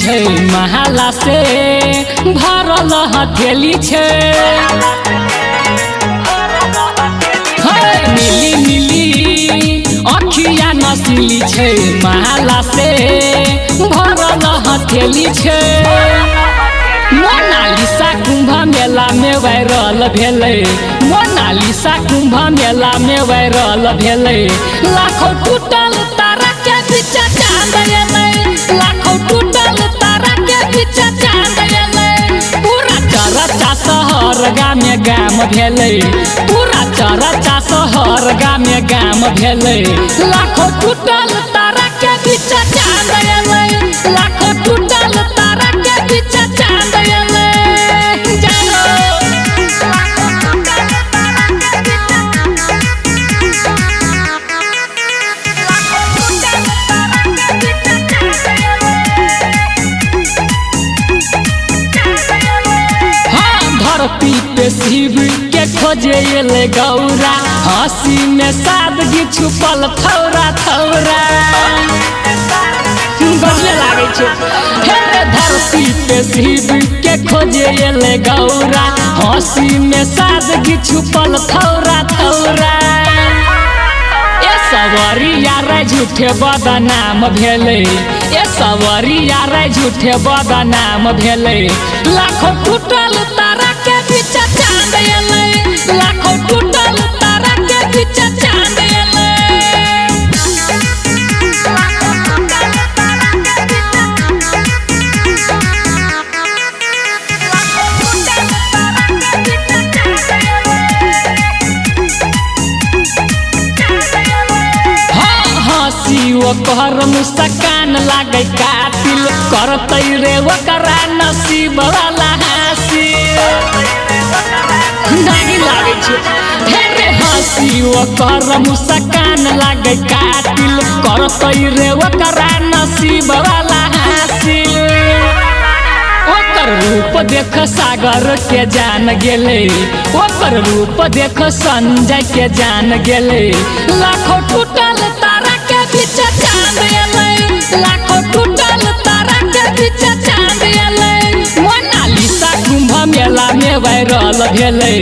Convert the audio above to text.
छै, महला से भरल हथेली छै। नीली नीली अखिया नसीली छै, महला से भरल हथेली छै। मोनालिसा कुंभ मेला में वायरल भेलै, मोनालिसा कुंभ मेला में वायरल भेलै। लाखों टूटल तारा के बीच चांद एलै, लाखों टूटल तारा के बीच चांद एलै। पूरा चरचा शहर गामे गाम भेलै, पूरा चरचा शहर गामे गाम भेलै। लाखों टूटल तारा के बीच चांद एलै, लाखों टूटल तारा के बीच चांद एलै। धरती पे शिव के खोजे एलै गौरा, हंसी में सादगी छुपल थौरा थौरा। गजबे लागै छै। हे धरती पे शिव के खोजे एलै गौरा, हंसी में सादगी छुपल थौरा थौरा। ए सवरिया रे झूठे बदनाम भेलै, ए सवरिया रे झूठे बदनाम भेलै। लाखों टूटल तारा के बीच चांद एलै, लाखों टूटल तारा के बीच चांद एलै। ओकर मुस्कान लागै कातिल, करतै रे ओकरा नसीब वाला हासिल। नाही लागै छै। हे रे हंसी ओकर मुस्कान लागै कातिल, करतै रे ओकरा नसीब वाला हासिल। ओकर रूप देख सागर के जान गेलै, ओकर रूप देख संजय के जान गेलै। लाखों टूटल तारा के बीच चांद एलै, लाखों टूटल तारा के बीच चांद एलै। मोनालिसा कुंभ मेला में वायरल भेलै,